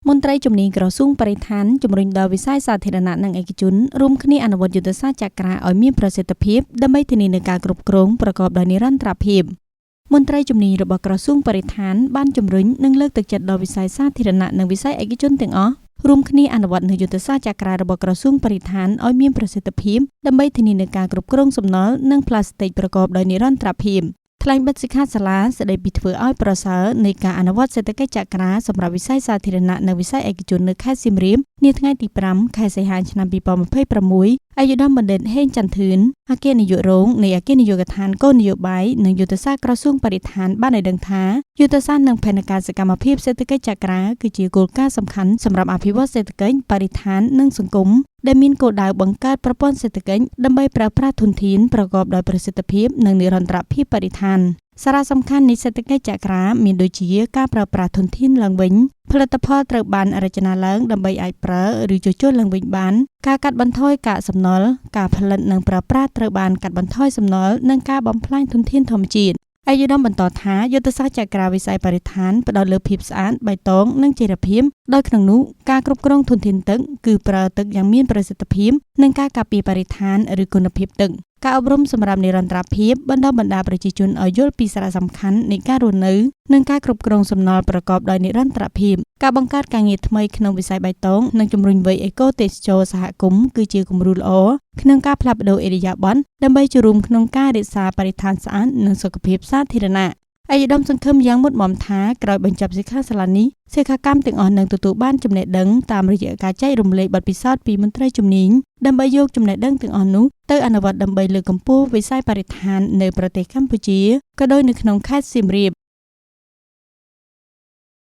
មន្ត្រីជំនាញក្រសួងបរិស្ថានជំរុញដល់វិស័យសាធារណៈនិងឯកជនរួមគ្នាអនុវត្តយុទ្ធសាស្ត្រចក្រាឲ្យមានប្រសិទ្ធភាពដើម្បីធានានូវការគ្រប់គ្រងប្រកបដោយនិរន្តរភាពមន្ត្រីជំនាញរបស់ក្រសួងបរិស្ថានបានជំរុញនិងលើកទឹកចិត្តដល់វិស័យសាធារណៈនិងវិស័យឯកជនទាំងអស់រួមគ្នាអនុវត្តនូវយុទ្ធសាស្ត្រចក្រារបស់ក្រសួងបរិស្ថានឲ្យមានប្រសិទ្ធភាពដើម្បីធានានូវការគ្រប់គ្រងសំណល់និងផ្លាស្ទិកប្រកបដោយនិរន្តរភាពថ្លែងបិទសិក្ខាសាលាស្ដីពីធ្វើឲ្យប្រសើរនៃការអនុវត្តសេដ្ឋកិច្ចចក្រាសម្រាប់វិស័យសាធារណៈនិងវិស័យឯកជននៅខេត្តសៀមរាបនាថ្ងៃទី5ខែសីហាឆ្នាំ2026ឯកឧត្តមបណ្ឌិតហេងច័ន្ទធឿនអគ្គនាយករងនៃអគ្គនាយកដ្ឋានគោលនយោបាយនិងយុទ្ធសាស្ត្រក្រសួងបរិស្ថានបានឲ្យដឹងថាយុទ្ធសាស្ត្រនិងផែនការសកម្មភាពសេដ្ឋកិច្ចចក្រាគឺជាគោលការណ៍សំខាន់សម្រាប់អភិវឌ្ឍសេដ្ឋកិច្ចបរិស្ថាននិងសង្គមដែលមានគោលដៅបង្កើតប្រព័ន្ធសេដ្ឋកិច្ចដើម្បីប្រើប្រាស់ធនធានប្រកបដោយប្រសិទ្ធភាពនិងនិរន្តរភាពបរិស្ថានសារៈសំខាន់នៃសេដ្ឋកិច្ចចក្រាមានដូចជាការប្រើប្រាស់ធនធានឡើងវិញផលិតផលត្រូវបានរចនាឡើងដើម្បីអាចប្រើឬជួសជុលឡើងវិញបានការកាត់បន្ថយកាកសំណល់ការផលិតនិងប្រើប្រាស់ត្រូវបានកាត់បន្ថយសំណល់និងការបំផ្លាញធនធានធម្មជាតិឯកឧត្តមបន្តថាយុទ្ធសាស្ត្រចក្រាវិស័យបរិស្ថានផ្ដោតលើភាពស្អាតបៃតងនិងចីរភាពដោយក្នុងនោះការគ្រប់គ្រងធនធានទឹកគឺប្រើទឹកយ៉ាងមានប្រសិទ្ធភាពនិងការការពារបរិស្ថានឬគុណភាពទឹកការអប់រំសម្រាប់និរន្តរភាពបណ្ដុះបណ្ដាលប្រជាជនឲ្យយល់ពីសារៈសំខាន់នៃការរស់នៅនិងការគ្រប់គ្រងសំណល់ប្រកបដោយនិរន្តរភាពការបង្កើតការងារថ្មីក្នុងវិស័យបៃតងនិងជំរុញវ័យអេកូទេសចរសហគមន៍គឺជាគំរូល្អក្នុងការផ្លាស់ប្ដូរឥរិយាបថដើម្បីចូលរួមក្នុងការរក្សាបរិស្ថានស្អាតនិងសុខភាពសាធារណៈឯកឧត្តមសង្ឃឹមយ៉ាងមុតមមថាក្រោយបញ្ចប់សិក្ខាសាលានេះសិក្ខាកម្មទាំងអស់នឹងទទួលបានចំណេះដឹងតាមរយៈការចែករំលែកបទពិសោធន៍ពីមន្ត្រីជំនាញដើម្បីយកចំណេះដឹងទាំងអស់នោះទៅអនុវត្តដើម្បីលើកកម្ពស់វិស័យបរិស្ថាននៅប្រទេសកម្ពុជាក៏ដូចនៅក្នុងខេត្តសៀមរាប។